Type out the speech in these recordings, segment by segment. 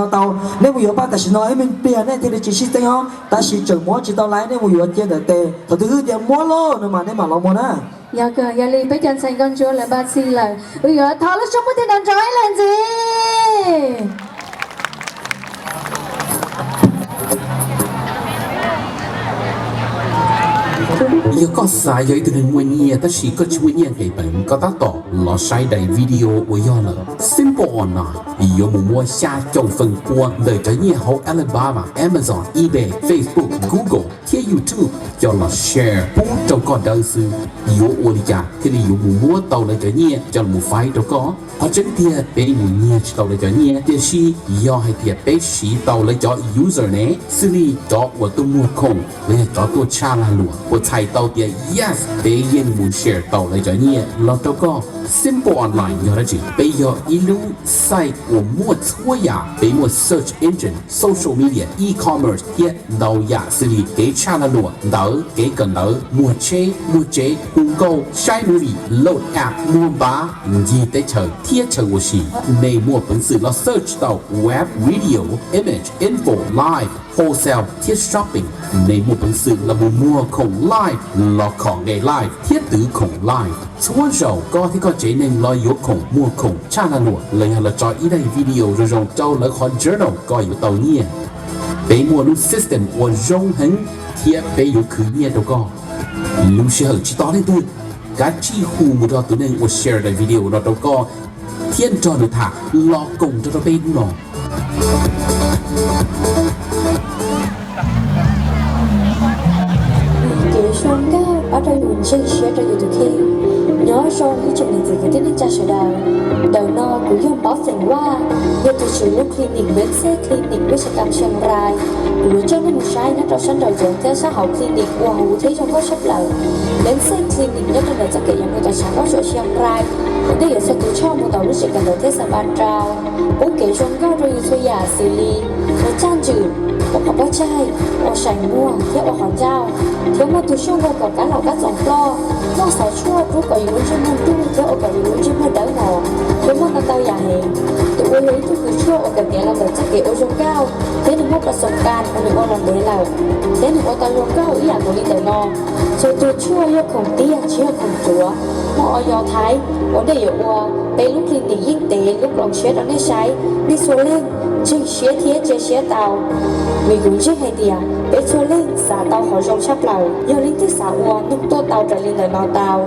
Tau, nej mus yuav pab tam sim no ib me pliag nej thiaj li tsis sib txeeb os, tab sis tseem muab tsis tau laiv, nej mus yuav cia ntawm tes, thaum twg hwj tias muab lawm no mas nej mam los muag na. Yog, yog li peb cov ntxhais nkauj ntsuab lawv npaj txhij lawm, wb yuav thov lub suab muab thiab nrov nrov ib leeg ntxiv. Yog koj xav yog ib tug neeg muaj nyiaj tab sis koj tsis muaj nyiaj nqis peev, koj tab tom los saib daim video uas yog lawm. Simple Online yuav mus muab xya caum feem pua ntawm cov nyiaj hauv Alibaba, Amazon, eBay, Facebook, Google thiab YouTube coj los share pub rau koj dawb xwb. Yuav ua li cas thiaj li yuav mus muab tau lawv cov nyiaj coj los faib rau koj? Qhov tseeb tiag peb mus nyiag tsis tau lawv cov nyiaj, tiam sis yog hais tias peb siv tau lawv cov user ne, xws li cov uas tuaj muag khoom los yog cov tuaj tshaj lag luam, puas txhais tau tias yes, peb yeej mus share tau lawv cov nyiaj los rau koj? Simple Online yog dab tsi? Peb yog ib lub site uas muaj txhua yam, peb muaj search engine, social media, e-commerce thiab ntau yam xws li kev tshaj lag luam, ntawv, kev kawm ntawv, muag tsheb, muag tsev, hu nkauj, saib movie, load app, muag npav, ncig teb chaws thiab chaw ua si. Nej muaj peev xwm los search tau web, video, image, info, live, wholesale thiab shopping. Nej muaj peev xwm los mus muag khoom live, los khom nqe live thiab twv khoom live. Txhua zaus koj thiab koj tsev neeg los yuav khoom, muag khoom tshaj lag luam los yog los tso ib daim video zoo zoo rau lawv qhov journal, koj yuav tau nyiaj. Peb muaj lub system uas zoo heev thiab peb yuav khwv nyiaj rau koj. Lub sij hawm tsis tos leej twg, kav tsij hu mus rau tus neeg uas share daim video no rau koj thiab nrog nws tham los koom nrog rau peb hnub no. Kev zoo nkauj pab rau yus ntseeg siab rau yus tus kheej. Nyob zoo ib tsoom niam txiv kwv tij neej tsa sawv daws. Ntawm no kuv yog Npaub Feem Vaj, yog tus tswv lub clinic Leng Xej Clinic lub sab kam Xiang Rai. Kuv yuav coj nej mus saib nyob rau sab nraum zoov thiab sab hauv clinic uas huv thiab zoo nkauj tshaj plaws. Leng Xej Clinic nyob rau ntawm txoj kev yuav mus tom tshav pob tsuas Xiang Rai, uas nej yuav txhua tus choj mus tom lub tsev kawm ntawv thiab xav npa rau. Pub kev zoo nkauj rau yus txhua yam xws li ua txaj ntswm, ua qhov pob tsaig, ua saim muag thiab ua qhov ncauj, thiab muaj tus xyuaj ua kom kab laum kab txoom ploj, muaj xov tshuaj rub kom yus lub ntsej muag ntuj thiab ua kom yus lub ntsej muag dawb mos, thiab muaj ntau ntau yam heev. Tus uas yog ib tug kws tshuaj uas kawm tiav los ntawm txoj kev ua zoo nkauj, thiab nws muaj pas xoom kas uas nws ua los ntev lawm, thiab nws ua tau zoo nkauj ib yam nkaus li ntawm no. Txhua tus tshuaj yog khoom tiag tsis yog khoom cuav, muaj o yos Thaib, uas nej yuav ua, peb lub clinic yeej tev lub ploos tshiab rau nej saib. Nej txhua leej ntseeg siab thiab cia siab tau, vim kuv ntseeg hais tias peb txhua leej xav tau qhov zoo tshaj plaws, yog leej twg xav ua yeej tuaj tau raws li ntawm no tau.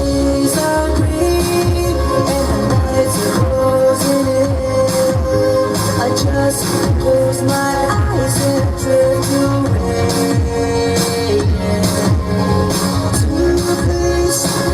Days are grey and the nights are closing in. I just close my eyes and drift